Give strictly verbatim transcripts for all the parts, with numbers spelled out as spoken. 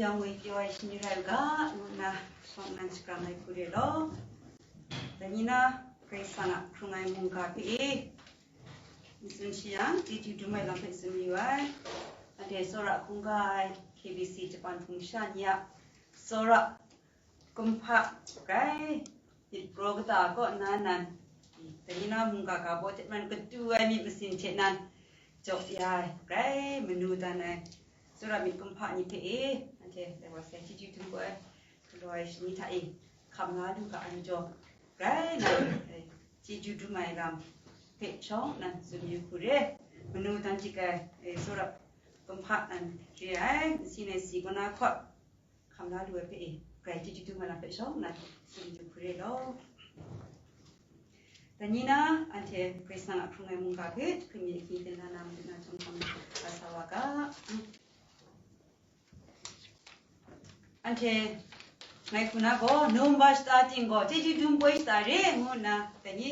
Yang woi pyaw ai shani rai u ga, ngu nna shawng nnan shakram ai hku re law. Dai ni na, Karai Kasang a hkrung ai mungga hpe e, matsun shi yang, chyeju dum ai lam hpe tsun mayu ai. Anhte tsawra hkungga ai K B C Japan hpung sha ni a tsawra kumhpa rai myit praw kata kaw nna nan, dai ni na mungga ga baw hte maren katu ai myit masin hte nan jaw ya ai, grai manu dan ai tsawra myit kumhpa ni hpe e, anhte dai wa sai chyeju dum ai galaw ai shani hta e hkam la lu ga ai majaw, grai na, eh, chyeju dum ai lam hpe shawng nan tsun yu hku re, manu dan dik ai, eh, tsawra kumhpa nan re ai, nsi nai si kaw na hkawt hkam la lu ai hpe e, grai chyeju dum ai lam hpe shawng nan tsun yu hku re law. Dai ni na, anhte Karai Kasang a hkrung ai mungga hpe, hkring mi ahkying ten na na, madu na chyawm hkawm na, sa wa ga. Anhte ngai hku na gaw, November shata ting gaw, chyeju dum poi shata re ngu nna, dai ni,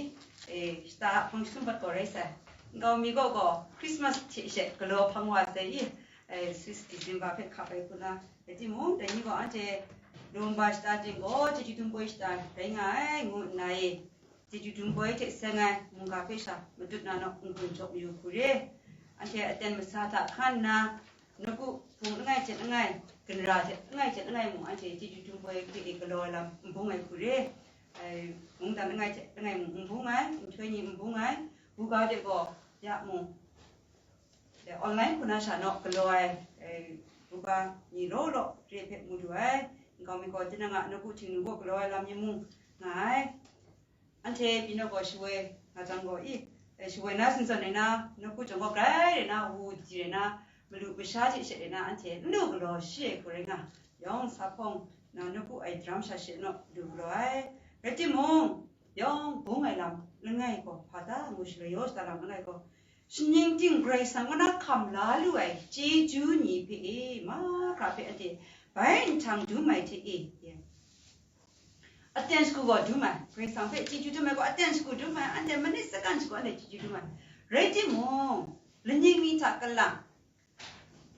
eh, shata hpang jahtum pat gaw rai sai. Nkau mi gaw gaw, Christmas hte she galaw hpang wa sai i, eh, Swiss December hpe hkap ai hku na, rai timung, dai ni gaw anhte November shata ting gaw, chyeju dum poi shata rai nga ai, ngu nna e, chyeju dum poi hte seng ai mungga hpe sha matut na naw n-gun jaw mayu hku re. Anhte aten masa hta hkan nna, nawku hpung langai hte langai, ginra hte langai hte langai mung, anhte chyeju dum poi hpe e galaw ai lam n bung ai hku re. Ai, mungdan langai hte langai mung n bung ai, nhtoi ni n bung ai, buga de gaw ya mung, online hku na sha naw galaw ai, eh, buga ni law law re hpe mu du ai. Nkau mi gaw tinang a nawku htingnu gaw galaw ai lam ni mung nga ai. Anhte pyi naw gaw shawoi nga jang gaw, i, eh, shawoi na sintsawn rai na, nawku chyawm gaw grai rai na, wu didi rai na, malu masha hte she rai na, anhte n lu galaw shi ai hku rai nga, yawng sa hpawng na nawku ai daram sha she naw lu galaw ai. Rai timung, yawng bung ai lam langai gaw hpa ta ngu shaloi yaw shada lam langai gaw, shaning ting Karai Kasang kaw na hkam la lu ai chyeju ni hpe e, mahkra hpe anhte bai nhtang dum ai hte e, aten shagu gaw dum ai, Karai Kasang hpe chyeju dum ai gaw aten shagu dum ai, anhte manit sakan shagu anhte chyeju dum ai. Rai timung, laning mi hta kalang,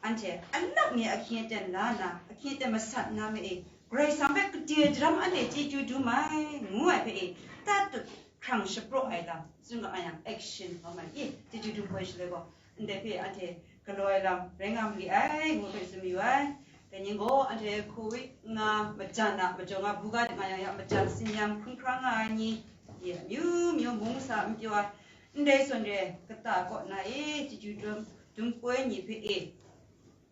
anhte alak mi ahkying aten la nna, ahkying aten masat nna ma e, Karai Kasang hpe gade daram anhte chyeju dum ai, ngu ai hpe e, tatut hkrang shapraw ai lam, tsun ga ai yang, action lawm ai, i, chyeju dum poi shaloi gaw, ndai hpe anhte galaw ai lam rai nga ma li ai, ngu hpe tsun mayu ai. Dai ni gaw, anhte Covid nga majan a, majaw nga buga de nga yang, ya majan tsin-yam hkun hkra nga ai ni, i, amyu myu mung sa n pyaw ai, ndai zawn re kata kaw na e, chyeju dum, dum poi ni hpe e,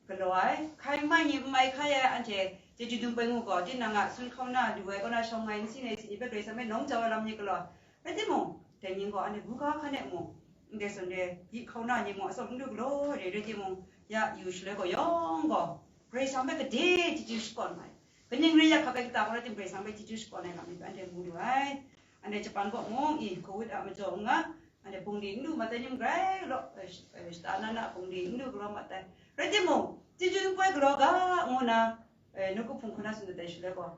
galaw ai, hkai mai ni n mai hkai ai, anhte chyeju dum poi ngu gaw, tinang a sun hkau na lu ai kaw na shawng ai nsi nai si ni hpe Karai Kasang hpe nawng jau ai lam ni galaw ai. Rai timung, dai ni gaw anhte buga hkan e mung, ndai zawn re, yi hkau na ni mung, atsawm n lu galaw re, rai timung, ya yu shaloi gaw yawng gaw, Karai Kasang hpe gade chyeju shakawn ai. Kaning re ya hkap ai kata gaw, rai tim, Karai Kasang hpe chyeju shakawn ai lam ni hpe anhte mu lu ai. Anhte Japan kaw mung, i, Covid a majaw n nga, anhte bungli n lu mat ai ni mung grai law, eh, sh-, eh, shata na na bungli n lu galaw mat ai. Rai timung, chyeju dum poi galaw ga, ngu nna, eh, nawku hpung hkun na tsun dat ai shaloi gaw,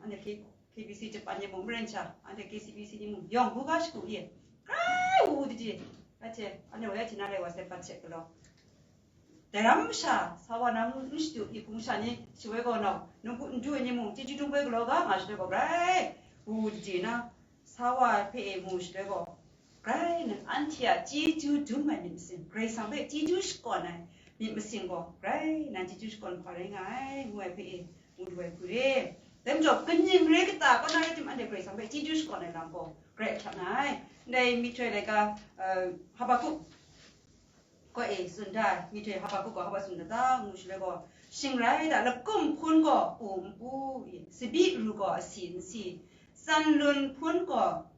anhte K-, K B C Japan ni mung maren sha, anhte K C B C ni mung yawng buga shagu e, grai wu wu didi, anhte, anhte wa ya hti na rai wa sai, bat hte galaw. Dai ram masha, sa wa na n shadu, i hpung sha ni shawoi gaw nau, nawku n du ai ni mung, chyeju dum poi galaw ga nga shaloi gaw, grai wu wu didi na, sa wa hpe e mu shaloi gaw, grai nang anhte a chyeju dum ai myit masin, Karai Kasang hpe chyeju shakawn ai myit masin gaw, grai nang chyeju shakawn hpa rai nga ai, ngu ai hpe e, ngu lu ai hku re. Dai majaw, kaning re kata kaw na rai tim, anhte Karai Kasang hpe chyeju shakawn ai lam gaw, grai ahkyak nga ai. Ndai myihtoi laika, eh, Habakuk kaw e tsun da, myihtoi Habakuk gaw hpa tsun da ta ngu shaloi gaw, shing rai da, lakum hpun gaw u n pu, tsabyi ru gaw asi n si, tsan lun hpun gaw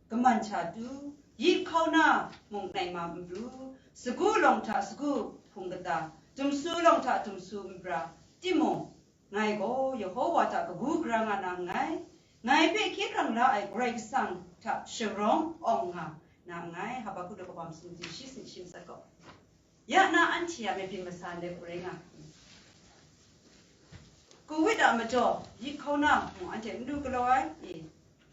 kaman hta tu, yi hkau na mung nai ma n pru, sagu lawng hta sagu hpung kata, dumsu lawng hta dumsu n pra, timung, ngai gaw Yehowa hta kabu gara nga na nngai, ngai hpe hkye hkrang la ai Karai Kasang hta sharawng awng nga na nngai. Habakuk daw kabam sumsi shi sin shi matsat gaw, ya na anhte a myit byin masa ndai hku rai nga. Covid a majaw, yi hkau na mung anhte n du galaw ai, e,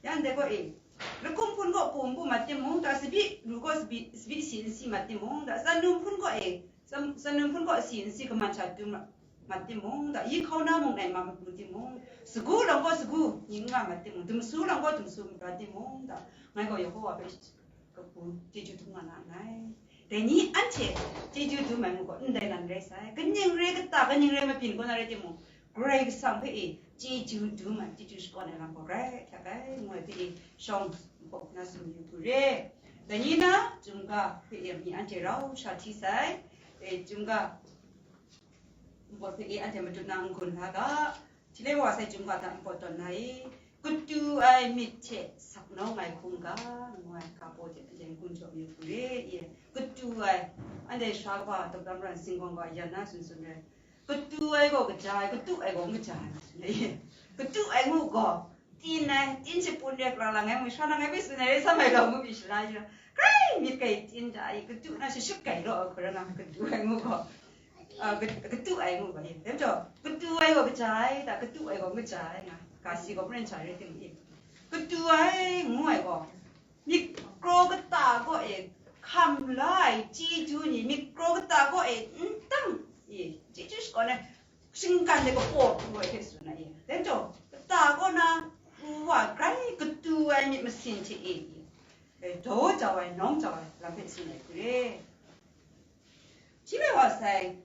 ya ndai gaw, e, lakum hpun gaw ku n pu mat timung, ta tsabyi ru gaw tsabyi, tsabyi si n si mat timung, ta tsan lun hpun gaw, e, tsan, tsan lun hpun gaw asi n si kaman hta tu ma, mat timung, da, yi hkauna mung nai ma matu timung, sagu lang gaw sagu, ning nga mat timung, dumsu lang gaw dumsu mara timung, da, ngai gaw Yehowa hpe kabu chyeju dum nga na nngai. Dai ni anhte chyeju dum ai ngu gaw ndai nan rai sai. Kaning re kata, kaning re mabyin kaw na rai timung, Karai Kasang hpe e chyeju dum ai, chyeju shakawn ai lam gaw rai hkyak ai, ngu ai hpe e shawng npawt na tsun yu hku re. Dai ni na, chyum ga hpe e mi anhte rau sha hti sai. E, chyum ga npawt hpe e anhte matut na n-gun la ga, hti le wa sai chyum ga hta npawt tawn na e, katu ai myit hte sak nawng ai hkungga, ngu ai ga baw hte anhte n-gun jaw yu hku re, e, katu ai, anhte sara kaba dawk dam ran singkawng ga yan na tsun tsun re, katu ai gaw kaja ai, katu ai gaw n kaja ai, katu ai ngu gaw, tin ai, tin shapun re, pra lang ai, mu sha lang ai, bai tsun ai, rai sam ai gaw, ngu pyi shala yu, grai myit gai tin da ai, katu na shashut gai law, hkoi ra nga, katu ai ngu gaw, a, ka-, katu ai ngu gaw, e, dai majaw, katu ai gaw kaja ai, da, katu ai gaw n kaja ai nga, ga si gaw, maren sha rai timung, e, katu ai ngu ai gaw, myit kraw kata kaw e hkam la ai chyeju ni, myit kraw kata kaw e n dang, e, chyeju shakawn ai, shinggan de kapaw pru ai hte tsun ai, e, dai majaw, kata kaw na pru wa grai katu ai myit masin hte e, e, daw jau ai, nawng jau ai lam hpe tsun ai hku re. Shi rai wa sai,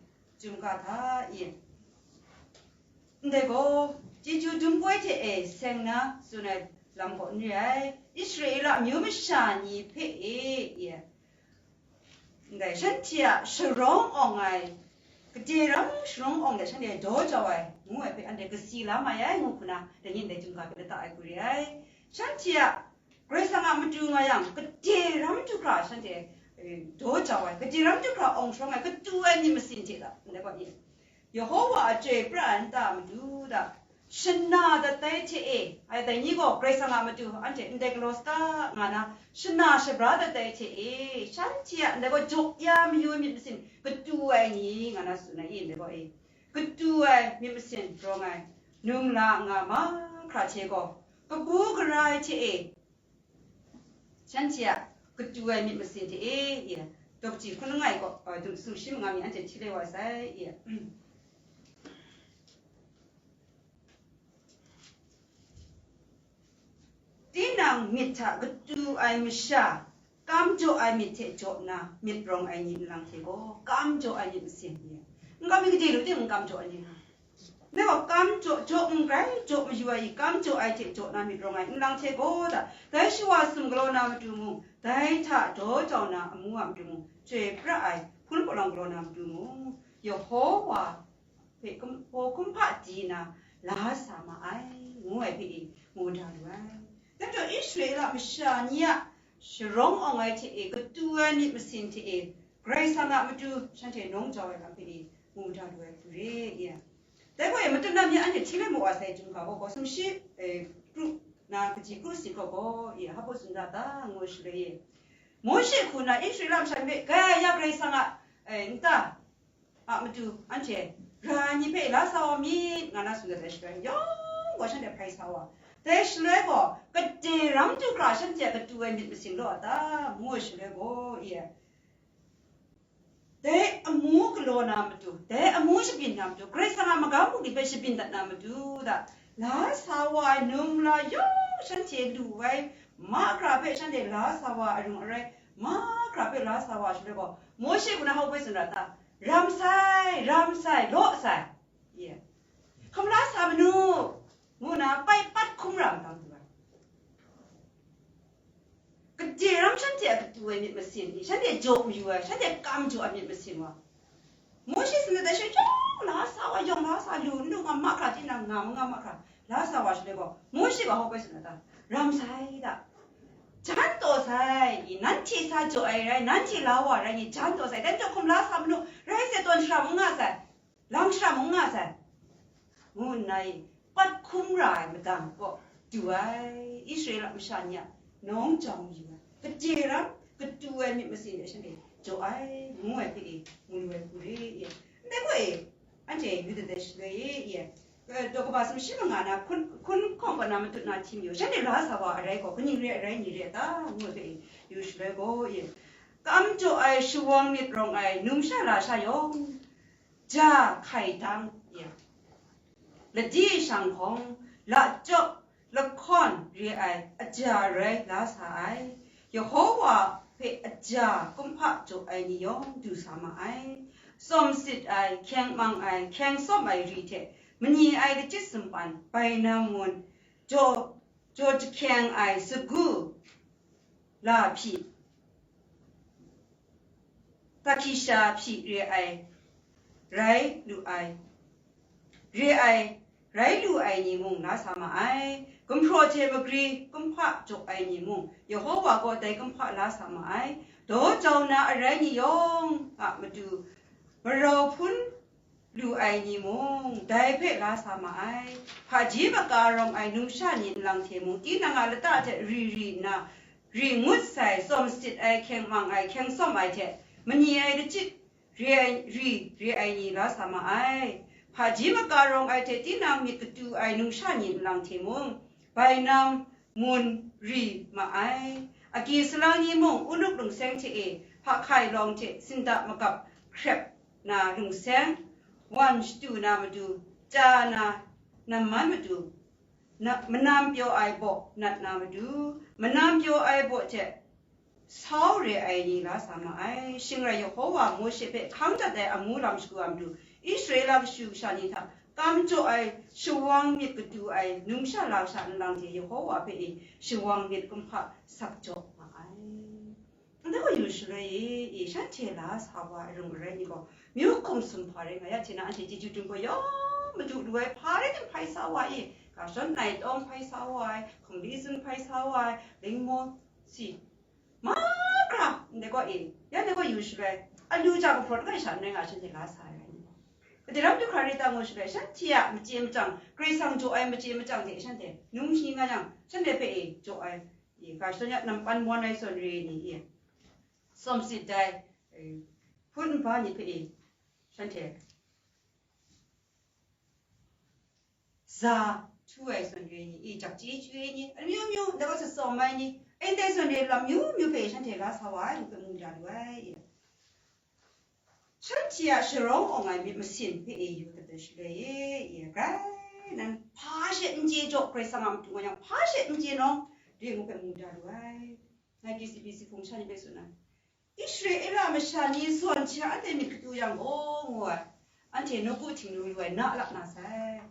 chyum ga hta e, ndai gaw, chyeju dum poi hte e seng na tsun ai lam gaw n re ai, Israela amyu masha ni hpe e, e, ndai shanhte a sharawng awng ai, gade ram sharawng awng de shanhte daw jau ai, ngu ai hpe anhte kasi la mai ai, ngu hku na, dai ni ndai chyum ga hpe lata ai hku re ai. Shanhte a Karai Kasang a matu nga yang, gade ram du hkra shanhte, e, daw jau ai, gade ram du hkra awng sharawng ai, katu ai myit masin hte da, ndai gaw, e, Yehowa a chyoi pra ai nta matu da, shana dat ai hte e, ai dai ni gaw Karai Kasang a matu anhte ndai galaw saga nga na, shana shabra dat ai hte e, shanhte a ndai gaw jaw ya mayu ai myit masin katu ai ni nga na tsun ai, e, ndai gaw, e, katu ai myit masin rawng ai, num la nga mahkra hte gaw, kabu gara ai hte e, shanhte a katu ai myit masin hte e, e, dawp ji hkun langai gaw, a, dum su shi manga mi anhte hti le wa sai, e. Tinang myit hta katu ai masha, kam jaw ai myit hte jaw nna myit rawng ai ni nlang hte gaw, kam jaw ai myit masin, e. N kam mi gade lu timung, kam jaw ai ni nga. Dai gaw, kam jaw, jaw n grai, jaw mayu ai, kam jaw ai hte jaw na myit rawng ai nlang hte gaw da, dai shawa sum galaw na matu mung, dai hta daw jau na amu a matu mung, chyoi pra ai hpun palawng galaw na matu mung, Yehowa hpe kum-, hpaw kumhpa di na la sa ma ai, ngu ai hpe e mu da lu ai. Dai majaw, Israela masha ni a sharawng awng ai hte e katu ai myit masin hte e, Karai Kasang a matu shanhte nawng jau ai lam hpe e mu da lu ai hku re, e. Dai gaw e, matut na mi anhte hti le mu wa sai, chyum ga gaw, gaw sumshi, e, kru na kaji kru si gaw gaw, e, hpa tsun da ta, ngu shaloi e, Mawshe hku na Israela masha ni hpe, gaya Karai Kasang a, e, nta a matu anhte ra ai ni hpe la sa wa myit, nga na tsun dat ai shaloi, yawng gaw shanhte hpai sa wa. Dai shaloi gaw, gade ram du hkra shanhte a katu ai myit masin law a ta, ngu ai shaloi gaw, e, dai amu galaw na matu, dai amu shabyin na matu, Karai Kasang a magam bungli hpe shabyin dat na matu da, la sa wa ai num la yawng shanhte lu ai mahkra hpe shanhte la sa wa arung arai mahkra hpe la sa wa shaloi gaw, Mawshe hku na hpa hpe tsun ra ta? Ram sai, ram sai, law sai, e, hkam la sa manu, ngu na pai pat hkum ra madang du ai. Gade ram shanhte a katu ai myit masin ni, shanhte jaw mayu ai, shanhte kam jaw ai myit masin wa. Mawshe tsun dat ai shaloi, yawng la sa wa, yawng la sa, lu n lu nga mahkra, tinang nga ma nga mahkra, la sa wa shaloi gaw, Mawshe gaw hpa hpe tsun dat ta? Ram sai da. Jan taw sai, nanhte sa jaw ai rai, nanhte la wa rai ni, jan taw sai, dai majaw hkum la sa manu, rai sai, tawn shara mung nga sai, lang shara mung nga sai, ngu nna e, pat hkum ra ai madang kaw du ai, Israela masha ni a nawng jau mayu ai, gade ram katu ai myit masin de shanhte jaw ai, ngu ai hpe e mu lu ai hku re, e. Ndai gaw e, anhte yu dat ai shaloi e, e, e, daw kaba sumshi manga na hkun, hkun hkawng kaw na matut na hti mayu, shanhte la sa wa arai gaw, kaning re ai rai ni re a ta, ngu ai hpe e, yu shaloi gaw, e, kam jaw ai shawang myit rawng ai numsha lasha yawng, ja hkai dang ya, ladi shang hkawng, lachyawp lahkawn re ai aja rai la sa ai. Yehova hpe aja kumhpa jaw ai ni yawng du sa ma ai. Tsawm sit ai, hkyeng mang ai, hkyeng sawm ai ri hte mani ai lachyit sumpan, bainam mun, jaw, jaw jahkyeng ai sagu la hpyi, takisha hpyi re ai, rai lu ai, re ai, rai lu ai ni mung la sa ma ai. Gumhpraw hte magri kumhpa jaw ai ni mung, Yehova gaw dai kumhpa la sa ma ai. Daw jau na arai ni yawng a matu marau hpun lu ai ni mung, dai hpe la sa ma ai. Hpaji maka rawng ai numsha ni nlang hte mung, tinang a lata hte ri ri nna, ri ngut sai, tsawm sit ai, hkyeng mang ai, hkyeng sawm ai hte, mani ai lachyit re ai, ri re ai ni la sa ma ai. Hpaji maka rawng ai hte tinang myit katu ai numsha ni nlang hte mung, bainam mun ri ma ai. Agyi salang ni mung, unuk lungseng hte e, hpa hkai lawng hte sinda magap hkrep na lungseng, wan shatu na matu, chya na namman matu, na, manam pyaw ai baw nat na matu, manam pyaw ai baw hte sau re ai ni la sa ma ai. Shing rai Yehova Mawshe hpe hkang dat ai amu lam shagu a matu, Israela kashu kasha ni hta kam jaw ai shawang myit katu ai numsha lasha nlang hte Yehova hpe e shawang myit kumhpa sak jaw ma ai. Ndai gaw yu shaloi e, e, shanhte la sa wa ai arung arai ni gaw, myu hkum sumhpa rai nga ya hte na, anhte chyeju dum gaw yawng madu lu ai, hpa rai tim hpai sa wa e, ga shadawn nai tawng hpai sa wa ai, hkum li zun hpai sa wa ai, lingmaw si, mahkra ndai gaw e, ya ndai gaw yu shaloi, alu ja gahpraw langai sha n rai nga, shanhte la sa ai rai ni gaw. Gade ram du hkra rai ta ngu shaloi, shanhte a machye machyang, Karai Kasang jaw ai machye machyang hte shanhte nung hkyi nga yang, shanhte hpe e jaw ai, i, ga shadawn ya nampan mawn ai zawn re ai ni, i, tsawm sit dai, e, hpun nba ni hpe e, shanhte za htu ai zawn re ai ni, i, jak chye chyu ai ni, amyu myu, ndai gaw tsawm ai ni, e, ndai zawn re lam myu myu hpe shanhte la sa wa ai, ngu hpe mu da lu ai, i. Shanhte a sharawng awng ai myit masin hpe e yu kata shaloi e, i, grai nan, hpa she n chye jaw, Karai Kasang a matu nga yang, hpa she n chye nawng, re ngu hpe mu da lu ai. Ngai K C B C hpung sha ni hpe tsun ai. Israela masha ni zawn hte anhte myit katu yang gaw, ngu ai, anhte nawku htingnu lu ai na lap na sai.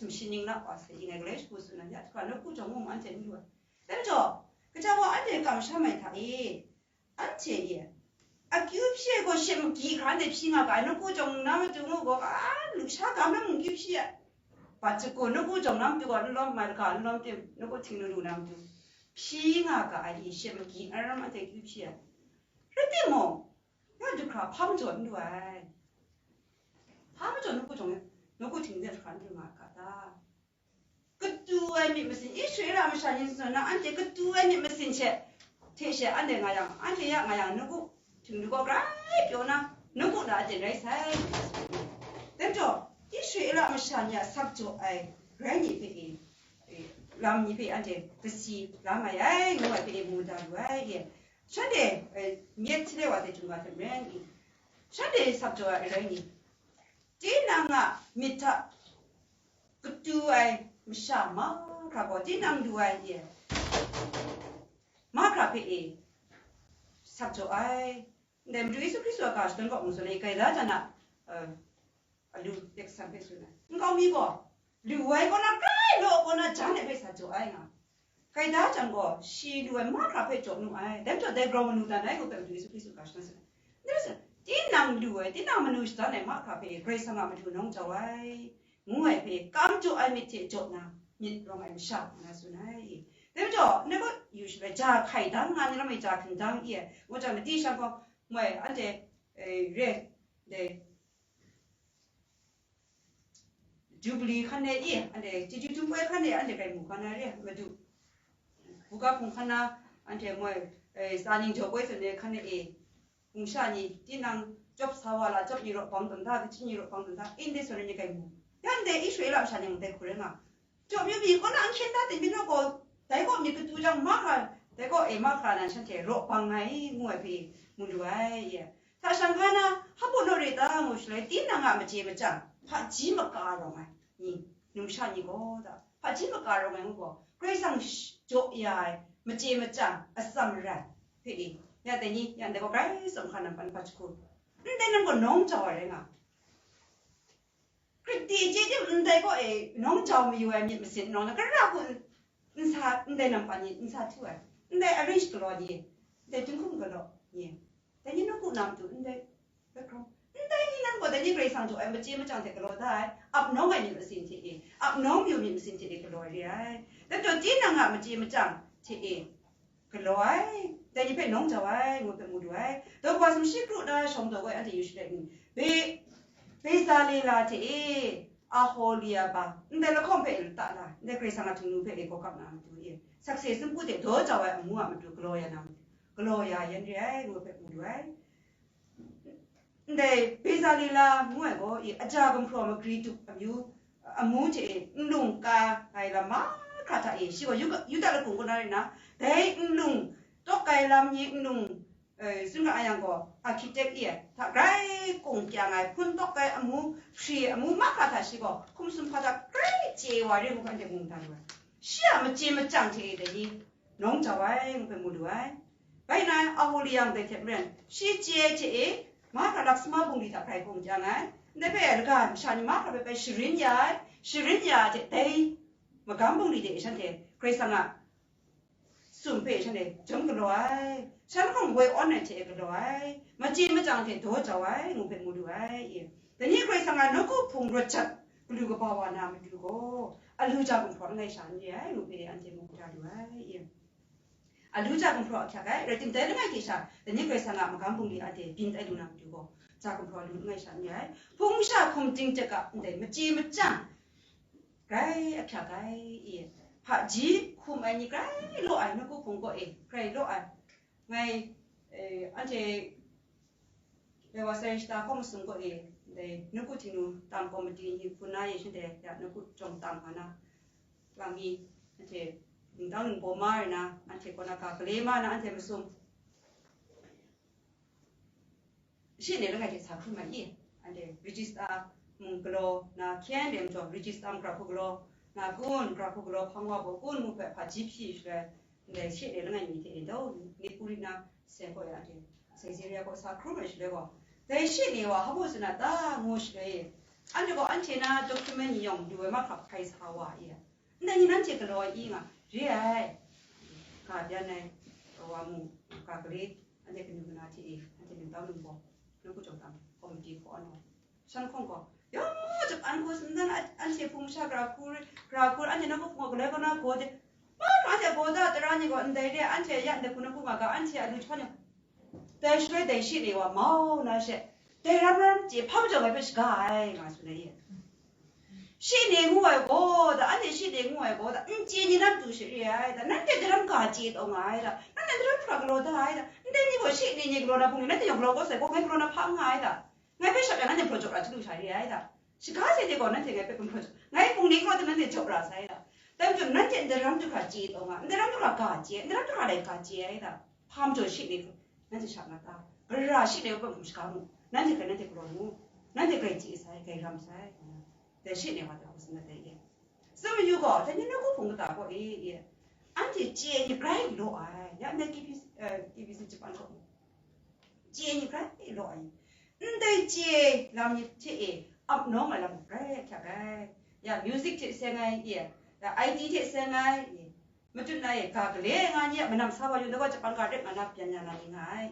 Sumshi ning na wa sai, i ngai galai shagu tsun ai, ya hkra nawku jawng mung anhte n lu ai. Dai majaw, kaja wa anhte kamsham ai hta e, anhte e, akyu hpyi ai gaw she magyi hkra anhte hpyi nga ga ai, nawku jawng na matu ngu gaw, a, lusha ga na mung akyu hpyi ai. Bat jahku, nawku jawng na matu gaw, n lawm, mai laga n lawm tim, nawku htingnu lu na matu hpyi nga ga ai, i, she magyi aram anhte akyu hpyi ai. Rai timung, ya du hkra hpa majaw n lu ai. Hpa majaw nawku jawng, nawku htingnu hkra n lu nga ga ta? Katu ai myit masin, Israela masha ni zawn na, anhte katu ai myit masin she, hte she anhte nga yang, anhte ya nga yang, nawku htingnu gaw grai pyaw na, nawku na aten rai sai. Dai majaw, Israela masha ni a sak jaw ai rai ni hpe e, e, lam ni hpe anhte kasi la mai ai, ngu ai hpe e mu da lu ai, e. Shanhte, e, myit sale wa hte htum ga hte maren, e, shanhte sak jaw ai rai ni, tinang a myit hta katu ai masha mahkra gaw tinang lu ai e, mahkra hpe e sak jaw ai. Ndai Madu Yesu Hkristu a ga shadawn kaw mu zawn e, gaida jan a, eh, alu yak san hpe tsun ai. Nkau mi gaw, lu ai kaw na grai law kaw na jan ai hpe sa jaw ai nga. Gaida jan gaw, shi lu ai mahkra hpe jaw nu ai. Dai majaw dai grau manu dan ai ngu hpe Madu Yesu Hkristu ga shadawn tsun ai. Dai majaw, tinang lu ai, tinang manu shadan ai mahkra hpe Karai Kasang a matu nawng jau ai, ngu ai hpe kam jaw ai myit hte jaw na, myit rawng ai masha, ngu na tsun ai. Dai majaw, ndai gaw yu shaloi, ja hkai dang nga ni lam e, ja hkindang i ai, ngu jang, madi shang gaw, moi, anhte, eh, re, dai, Jubilee hkan e i, anhte chyeju dum ai hkan e anhte grai mu hkan na re, Madu. Buga hpung hkan na, anhte moi, eh, tsa ning jaw poi zawn e hkan e, hpung sha ni, tinang chyawp sa wa la, chyawp ni raw bang tawn hta, kachyin ni raw bang tawn hta, ndai zawn e ni grai mu. Ya ndai Israela masha ni mung dai hku rai nga. Chyawp yu mi kaw na n hkyen da, dai myit naw gaw, dai gaw myit katu jang mahkra, dai gaw e mahkra nan shanhte raw bang ai, ngu ai hpe mu lu ai, ye. Hta shang hka na, hpa pawt naw re ta ngu shaloi, tinang a machye machyang, hpaji maka rawng ai ni, numsha ni gaw ta, hpaji maka rawng ai ngu gaw, Karai Kasang sh-, jaw ya ai machye machyang atsam rai hpe ni, ya dai ni, ya ndai gaw Karai Kasang hka nan pan hpa jahku, ndai nan gaw nawng jau ai rai nga. Hkrit chye tim ndai kaw e nawng jau mayu ai myit masin nawng na, kara hku n sa, ndai nampan ni n sa htu ai, ndai arrange galaw ni, ndai jinghkum galaw ni, dai ni nawku na matu ndai background, ndai ni nan gaw dai ni Karai Kasang jaw ai machye machyang hte galaw da ai, ap nawng ai myit masin hte e, ap nawng mayu myit masin hte e galaw ai re ai. Dai majaw, tinang a machye machyang hte e, galaw ai, dai ni hpe nawng jau ai, ngu hpe mu du ai. Daw kaba sumshi kru na shawng daw gaw anhte Yushalem ni, Be-, Bezalela hte e, Aholiaba, ndai lahkawng hpe lata la, ndai Karai Kasang a htingnu hpe e gawgap na matu e, sakse sumpu hte daw jau ai amu a matu galaw ya na matu, galaw ya yan re ai, ngu hpe mu du ai. Ndai Bezalela ngu ai gaw, i, aja gumhpraw magri tup amyu, amu hte e nlung ka ai lam mahkra hta e, shi gaw Yuda, Yuda lakum kaw na rai nna, dai nlung tawk ai lam ni nlung, eh, tsun ra ai yang gaw, architect e ai hta grai kung kyang ai, hpun tawk ai amu, hpri ai amu mahkra hta shi gaw hkum sumhpa hta grai chye wa re ngu hpe anhte mu mada lu ai. Shi a machye machyang hte e dai ni nawng jau ai, ngu hpe mu lu ai. Bai nna, Aholiang dai hte maren, shi chye ai hte e, mahkra laksama bungli hta hkrai hkung chyang ai. Ndai hpe laga masha ni mahkra hpe bai sharin ya ai, sharin ya ai hte dai magam bungli de shanhte Karai Kasang a sum hpe shanhte jam galaw ai, shan hkawng woi awn ai hte e galaw ai, machye machyang hte daw jau ai, ngu hpe mu lu ai. Dai ni Karai Kasang a nawku hpung rawt jat galu kaba wa na matu gaw, alu ja gumhpraw langai sha n re ai, ngu hpe anhte mu da lu ai. Alu ja gumhpraw ahkyak ai, rai timung, dai langai hte sha, dai ni Karai Kasang a magam bungli anhte byin tai lu na matu gaw, ja gumhpraw alu langai sha n re ai. Hpung masha hkum ting hte ga ndai machye machyang grai ahkyak ai, i, hpaji hkum ai ni grai law ai, nawku hpung kaw e grai law ai. Ngai, eh, anhte Dai wa sai shata hkawng masum kaw e, dai nawku htingnu tam komiti ni hpun na e, shanhte ya nawku jawng tam nga na, lang mi, anhte ningtang ningbaw ma ai na, anhte kaw na ga gale ma na, anhte masum shi ne langai hte sa hkrum ai i, anhte register mung galaw na, hkyen de majaw register mung gara hku galaw na kun, gara hku galaw hpang wa baw kun, ngu hpe hpaji hpyi shaloi, ndai shi ne langai mi hte e, dau ni puri na, Seng kaw ya de, Caesarea kaw sa hkrum ai shaloi gaw, dai shi ni wa hpa tsun a ta ngu shaloi, anhte gaw anhte na document ni yawng lu ai mahkra hpai sa wa i, ndai ni nanhte galaw ai i nga, re ai, ga byan ai, wa mu, ga gale, anhte kanu kana hte e, anhte ningtang ningbaw, nawku jawng tam, komiti hkaw anawng, shan hkawng gaw, yawng japan hku nsen an-, anhte hpung sha gara hku, gara hku, anhte nawku hpung gaw galoi kaw na gaw de, mahkra anhte gaw da, tara ni gaw ndai re, anhte ya ndai hku nawku nga ga, anhte a lu htawn ni, dai shaloi dai shi ni wa mau na she, dai ram ram chye hpa majaw ngai hpe shaga ai, nga tsun ai e. Shi ni ngu ai gaw da, anhte shi ni ngu ai gaw da, n chye ni lam du she re ai da, nanhte daram ga chye taw nga ai da, nanhte daram hkra galaw da ai da, ndai ni gaw shi ni ni galaw na hpung ni, nanhte yawng galaw kau sai gaw, ngai galaw na hpa n nga ai da, ngai hpe shap yang nanhte hpraw jaw ra chyalu sha re ai da, shaga sai de gaw nanhte ngai hpe hkum hpraw jaw, ngai hpung ni gaw nanhte jaw ra sai da, dai majaw nanhte ndai ram du hkra chye taw nga, ndai ram du hkra ga chye, ndai ram du hkra laika chye ai da, hpa majaw shi ni nanhte sha nga ta? Gara shi ni wa hpe hkum shaga mu, nanhte hkrai nanhte galaw mu, nanhte grai chye sai, grai ram sai, dai shi ni wa hpe hkum tsun dat ai e. Tsun mayu gaw, dai ni nawku hpung kata gaw e, e, anhte chye ai ni grai law ai, ya ndai K B C, eh, K B C Japan gaw, chye ai ni grai law ai, ndai chye ai lam ni hte e, ap nawng ai lam grai ahkyak ai, ya music hte seng ai, e, ya I T hte seng ai, e, matut na e, ga gale nga ni a manam sa wa yu, ndai gaw Japan ga rep nga na byan ya na ni nga ai.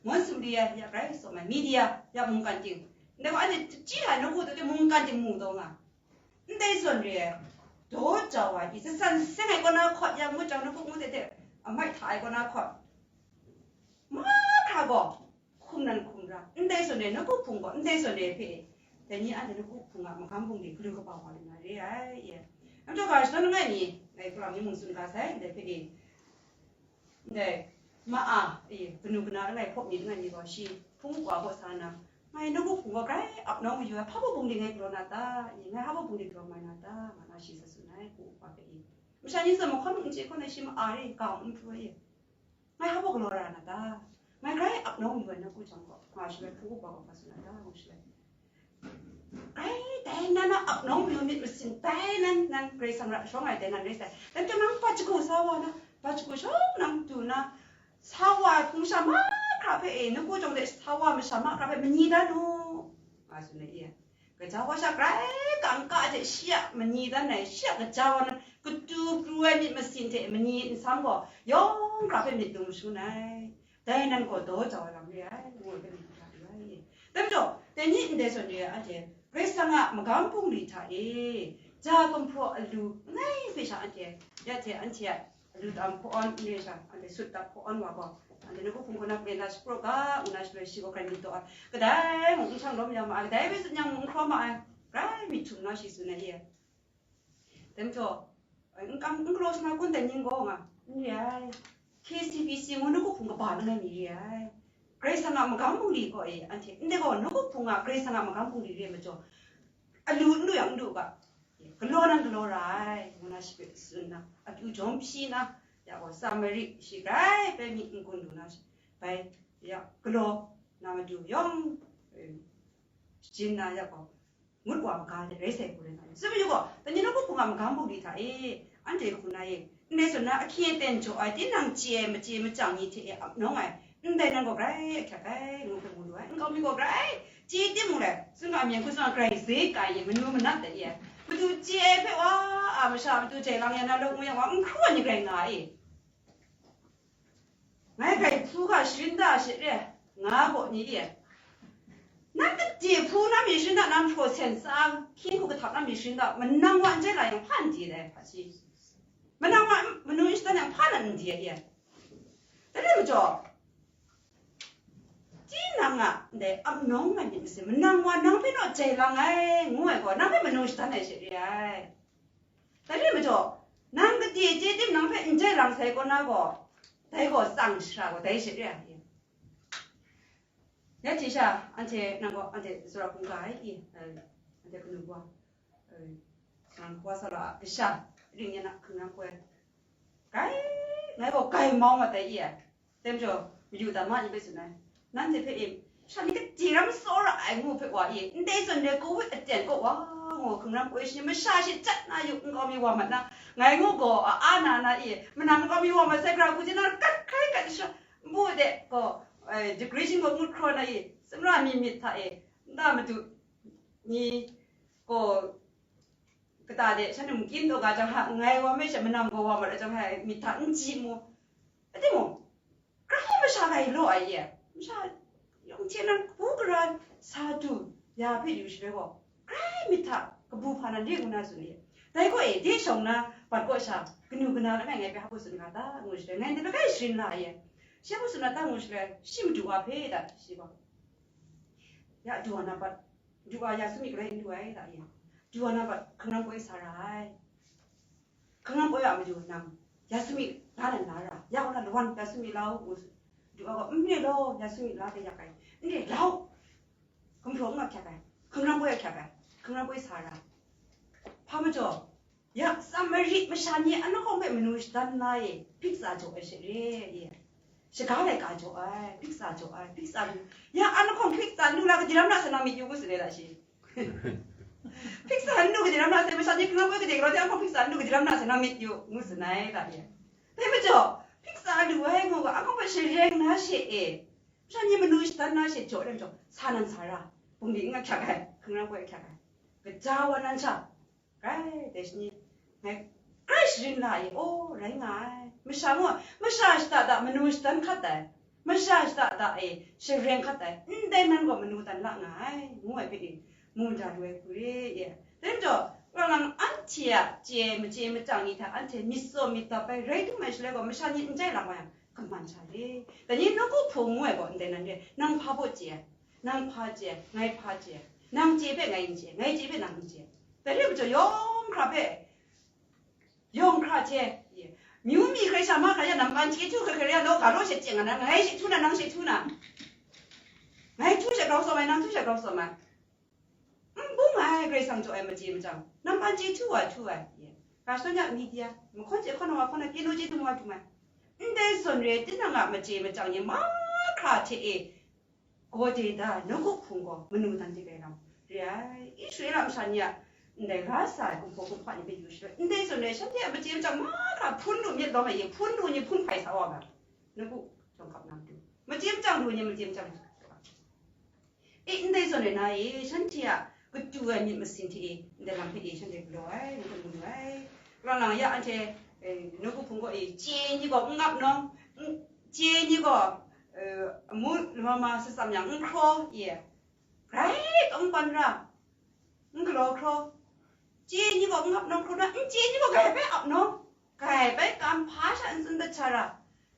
Mawn sumri ai, ya grai tsawm ai, media, ya mungkan ting. Ndai gaw anhte chyi ai nawku hta hte mungkan ting mu taw nga. Ndai zawn re ai, daw jau ai, i, zatsan seng ai kaw na hkawt, ya ngut jang nawku ngut hte hte, amai hta ai kaw na hkawt. Mahkra gaw, hkum nan hkum ra, ndai zawn re, nawku hpung gaw, ndai zawn re hpe, dai ni anhte nawku hpung a magam bungli galu kaba wa lu na re ai, e. Namjaw ga shadawn langai mi, ngai hpalang mi mung tsun ga sai, ndai hpe e, ndai, ma a, e, kanu kana langai hpawp ni langai mi gaw, shi hpung wa baw sa nna, ngai nawku hpung gaw grai ap nawng mayu ai, hpa baw bungli ngai galaw na ta? E, ngai hpa baw bungli galaw mai na ta? Nga na shi sa tsun ai, hpung wa hpe e. Masha ni zawn mahkawn n chye hkawn ai shi ma a re, ga n pru ai e. Ngai hpa baw galaw ra na ta? Ngai grai ap nawng yu ai nawku jang gaw, nga shaloi hpung upa gaw hpa tsun ai ta, ngu shaloi. Grai, dai nan a ap nawng yu myit masin, dai nan, nan Karai Kasang ra shawng ai dai nan rai sai. Dai majaw nang bat shagu sa wa na, bat shagu shawng nang du na, sa wa hpung sha mahkra hpe e, nawku jawng de sa wa masha mahkra hpe manyi dan u, nga tsun ai e. Gaja wa sha grai kangka hte shi a manyi dan ai, shi a gaja wa nan katu pru ai myit masin hte manyi nsam gaw, yawng hkra hpe myit dung mashun ai. Dai nan gaw daw jau ai lam re ai, ngu ai hpe myit hkra du ai. Dai majaw, dai ni ndai zawn re ai anhte, Karai Kasang a magam bungli hta e, ja gumhpraw alu langai hpe sha anhte, ya hte anhte a alu tam hpawn n re sha, anhte sut tam hpawn wa gaw, anhte nawku hpung hkaw na karen na shapraw ga, ngu na shaloi shi gaw grai myit taw ai. Kadai mung n shang lawm ya ma ai, kadai hpe tsun yang mung n hkraw ma ai, grai myit htum na shi tsun ai e. Dai majaw, n kam, n galaw sa na kun dai ning gaw nga, n re ai. K C B C ngu nawku hpung kaba langai mi re ai. Karai Kasang a magam bungli gaw e, anhte, ndai gaw nawku hpung a Karai Kasang a magam bungli re ai majaw, alu n lu yang n lu u ga, galaw nan galaw ra ai, ngu na shi hpe tsun na, akyu jawm hpyi na, ya gaw, Samari shi grai bai myit n gun lu na shi, bai, ya, galaw na matu yawng, eh, shajin na, ya gaw, ngut wa maga de rai sai hku rai nga ai. Sumsing gaw, dai ni nawku hpung a magam bungli hta e, anhte hku na e, ndai zawn na ahkying aten jaw ai, tinang chye ai machye machyang ni hte e ap nawng ai, ndai nan gaw grai ahkyak ai, ngu hpe mu lu ai. Nkau mi gaw grai chye timung rai, tsun ga myit hku tsun ga grai ze kai e, manu manat dai e. Madu chye ai hpe wa, a masha madu jai lang ya na law ngu yang wa, n hkru ai ni grai nga ai e. Ngai grai hpu ga sharin da she re, nga gaw ni e. Nang gade hpu na mi sharin da, nang hpraw sen tsa, hkying hku kahtap na mi sharin da, manang wa n jai la yang hpa n di dai, hpa si. Manang wa manu n shatan yang hpa nan n di ai e. Dai rai majaw, tinang a ndai ap nawng ai myit masin, manang wa nang hpe naw jai lang ai, ngu ai gaw, nang hpe manu shatan ai she re ai. Dai rai majaw, nang gade chye tim nang hpe n jai lang sai kaw na gaw, dai gaw tsang shara gaw dai she re ai. Ya hte sha, anhte nang gaw, anhte tsawra hkungga ai i, eh, anhte kanu wa, eh, nang kawa sa la a kasha, ring yan a hkungran hkoi, grai, ngai gaw grai mau mat ai i ai. Dai majaw, mayu dama ni hpe tsun ai, nanhte hpe e, sha ni gade ram tsawra ai ngu hpe wa e, ndai zawn re, Covid aten kaw wa, ngu hkungran hkoi shi, masha shi jat na yu, nkau mi wa mat na, ngai ngu gaw, a, a na na e, manang nkau mi wa mat sai, gara hku jin na kat hkrai kat sha, nbu de gaw, eh, decoration gaw ngut hkraw na e, sumra mi myit hta e, nta madu ni gaw, kata de shanhte mungkin taw ga jang ha, ngai wa me she manam gaw wa mat ai jang ha, myit hta n ji mu. Timung, grai masha grai law ai ye, masha yawng hte nan kabu gara sa du ya hpe yu shaloi gaw, grai myit hta kabu hpa nan re ngu na tsun ye. Dai gaw e, de shawng na bat kaw sha, kanu kana langai ngai hpe hpa tsun ga ta, ngu shaloi, ngai ndai hpe grai sharin la ai ye. Shi hpa tsun na ta, ngu shaloi, shi madu wa hpe da, shi gaw, ya du wa na bat, du wa ya sumi galai n du ai, da ye. Du wa na bat hkungran poi sa ra ai. Hkungran poi a madu nang, ya sumi la nan la ra, ya gaw na lawan ya sumi la u, ngu su. Du wa gaw, n re law, ya sumi la de yak ai, n re lau. Gumhpraw n ahkyak ai, hkungran poi ahkyak ai, hkungran poi sa ra. Hpa majaw, ya, Samari masha ni a lahkawng hpe manu shatan na e, hpik tsa jaw ai she re, e. Shaga laika jaw ai, hpik tsa jaw ai, hpik tsa lu. Ya, a lahkawng hpik tsa lu la, gade ram na sa nang myit yu ngu tsun ai da shi. Hpik tsa n lu gade ram na sai, masha ni hkungran poi gade galaw de, a lahkawng hpik tsa n lu gade ram na sai nang myit yu ngu tsun ai da ye. Dai majaw, hpik tsa lu ai ngu ga, a lahkawng hpe shareng na she e. Masha ni manu shatan na she jaw ai majaw, sa nan sa ra, bungli n ahkyak ai, hkungran poi ahkyak ai, gaja wa nan sha, grai dai shi ni, ngai grai sharin la ai, aw, rai nga ai. Masha gaw, masha shata da manu shatan hkat ai, masha shata da e shareng hkat ai, ndai nan gaw manu dan la nga ai, ngu ai hpe e, mu da lu ai hku re e. Dai majaw, kalang anhte a chye ai machye machyang ni hta anhte myit tsaw myit dap ai rai htum ai shaloi gaw, masha ni n jai lam wa yang, kaman sha re. Dai ni nawku hpung ngu ai gaw ndai nan re, nang hpa baw chye ai, nang hpa chye ai, ngai hpa chye ai, nang chye hpe ngai n chye ai, ngai chye hpe nang n chye ai. Dai re majaw yawng hkra hpe, yawng hkra hte, myu mi hkrai sha mahkra ya, nampan chye htu hkrai hkrai ya, law ga law she chye nga na, ngai she htu na, nang she htu na, ngai htu she grau tsawm ai, nang htu she grau tsawm ai. N bung ai, Karai Kasang jaw ai machye machyang, nampan chye htu wa htu ai. Ga shadawn ya media, mahkawn chye hkawn wa hkawn ai, piano chye dum wa dum ai. Ndai zawn re, tinang a machye machyang ni ma hkra hte e, gaw de da, nawku hpung gaw manu dan de rai lam re ai. Israela masha ni a ndai ra sa ai kumhpaw kumhpa ni hpe yu shaloi, ndai zawn e shanhte a machye machyang mahkra hpun lu myit lawm ai e, hpun lu ni hpun hpai sa wa ga, nawku jawng hkap na matu, machye machyang lu ni machye machyang. E, ndai zawn e na e, shanhte a katu ai myit masin hte e, ndai lam hpe e shanhte galaw ai, n mu lu ai. Kalang lang ya anhte, e, nawku hpung gaw e, chye ni gaw n ngap nawng, n-, chye ni gaw, e, amu lama ma satsam yang n hkraw, e, grai kangpan ra, n galaw hkraw, chye ni gaw n ngap nawng hkraw na, n chye ni gaw grai bai ap nawng, grai bai kam hpa sha n tsun dat sha ra.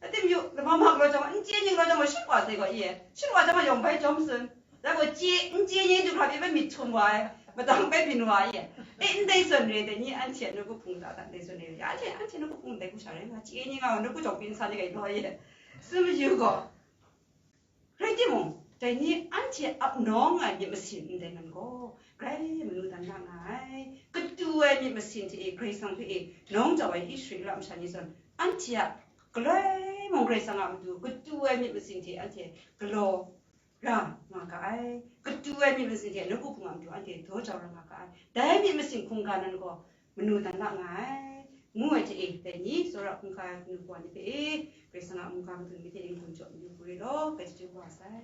Atim yu, lama ma galaw jang, n chye ni galaw jang gaw, shut wa sai gaw, e, shut wa jang gaw, yawng bai jawm tsun. Da gaw chye, n chye ni du hkra pyi bai myit htum wa ai, madang bai byin wa ai. E, ndai zawn re, dai ni anhte a nawku hpung ta, ta ndai zawn re, ya anhte, anhte nawku hpung dai hku sha rai nga, chye ni nga, nawku jawng pyi n sa ni ga i law, e, tsun mayu gaw, rai timung, dai ni anhte ap nawng ai myit masin ndai nan gaw, grai manu dan na nga ai. Katu ai myit masin hte e, Karai Kasang hpe e nawng jau ai Israela masha ni zawn, anhte a galoi mung Karai Kasang a matu katu ai myit masin hte anhte galaw ra nga ga ai. Katu ai myit masin hte nawku hpung a matu anhte daw jau ra nga ga ai. Dai myit masin hkungga nan gaw manu dan la nga ai, ngu ai hte e, dai ni, tsawra hkungga ai kanu kawa ni hpe e, Karai Kasang a mungga madun myit hte e n-gun jaw mayu hku re law, grai chyeju wa sai.